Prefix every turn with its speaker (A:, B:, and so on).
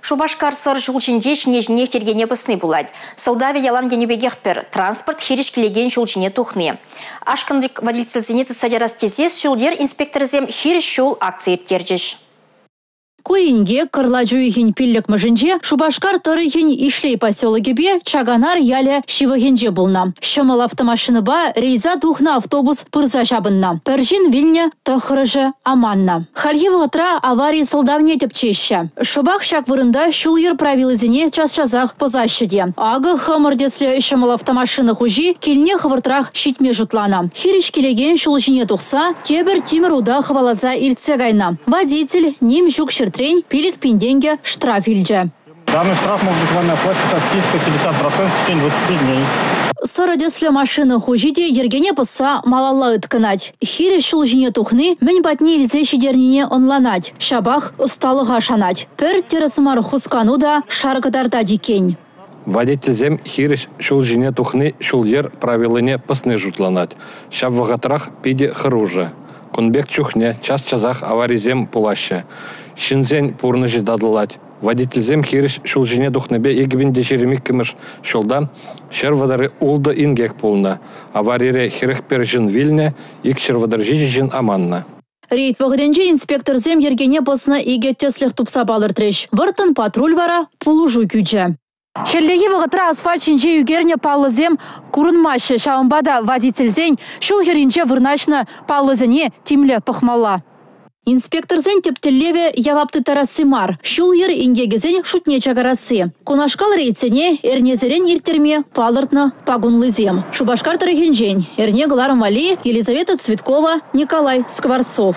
A: Шупашкар Сӑр ҫул ҫинче ҫине-ҫинех йӗркене пӑсни пулать. Сӑлтавӗ ялан тенӗ пекех пӗр – транспорт хирӗҫ килекен ҫул ҫине тухни. Ашкӑнчӑк водительсене тытса чарас тесе ҫул-йӗр инспекторӗсем «Хирӗҫ ҫул» акци ирттерчӗҫ.
B: Ку инкек кӑрлач уйӑхӗн 5-мӗшӗнче Шупашкар тӑрӑхӗн Ишлей поселокӗпе Чаканар ялӗ ҫывӑхӗнче пулнӑ. Ҫӑмӑл автомашинӑпа рейса тухнӑ автобус пырса ҫапӑннӑ. Пӗр ҫын вилнӗ, 9-шӗ аманнӑ. Хальхи вӑхӑтра авари сӑлтавне тӗпчеҫҫӗ. Шӑпах ҫак вырӑнта ҫул-йӗр правилисене час-часах пӑсаҫҫӗ те. Акӑ хӑмӑр тӗслӗ ҫӑмӑл автомашина хуҫи килне хӑвӑртрах ҫитме шутланӑ. Хирӗҫ килекен ҫул ҫине тухса тепӗр тимӗр ута хӑваласа иртсе кайнӑ. Водитель ним ҫук ҫӗртрен 5000 тенкӗ штраф илчӗ.
C: Данный штраф может быть вами оплачен со скидкой 50% в течение 20 дней.
B: Сӑрӑ тӗслӗ машина хуҫи те йӗркене пӑсса малалла ыткӑнать. Хирӗҫ ҫул ҫине тухни мӗн патне илсе ҫитернине ӑнланать. Ҫапах ӑсталӑха шанать. Пӗр тӗрӗс мар хускану та шар кӑтартать иккен.
D: Водительсем хирӗҫ ҫул ҫине тухни ҫул-йӗр правилине пӑсни шутланать. Ҫав вӑхӑтрах питӗ хӑрушӑ. Кун пек чухне час-часах аварисем пулаҫҫӗ. Ҫынсен пурнӑҫӗ татӑлать. Водительсем хирӗҫ ҫул ҫине тухнипе 2022 ҫулта 136 инкек пулнӑ. Аварире 41 ҫын вилнӗ, 237 ҫын аманнӑ.
B: Рейд вӑхӑтӗнче инспекторсем йӗркене пӑснӑ 2 тӗслӗх тупса палӑртрӗҫ. Вӑрттӑн патруль вара пулӑшу кӳчӗ. Хӗллехи вӑхӑтра асфальт ҫинче ӳкернӗ паллӑсем курӑнмаҫҫӗ. Ҫавӑнпа та водительсен ҫул хӗрринче вырнаҫнӑ паллӑсене тимлӗ пӑхмалла. Инспекторсен тӗп тӗллевӗ явап тыттарасси мар, ҫул-йӗр инкекӗсен шутне чакарасси. Кунашкал рейдсене эрнесерен ирттерме палӑртнӑ пакунлисем. Шупашкар тӑрӑхӗнчен эрне кӑларӑм валли Елизавета Цветкова, Николай Скворцов.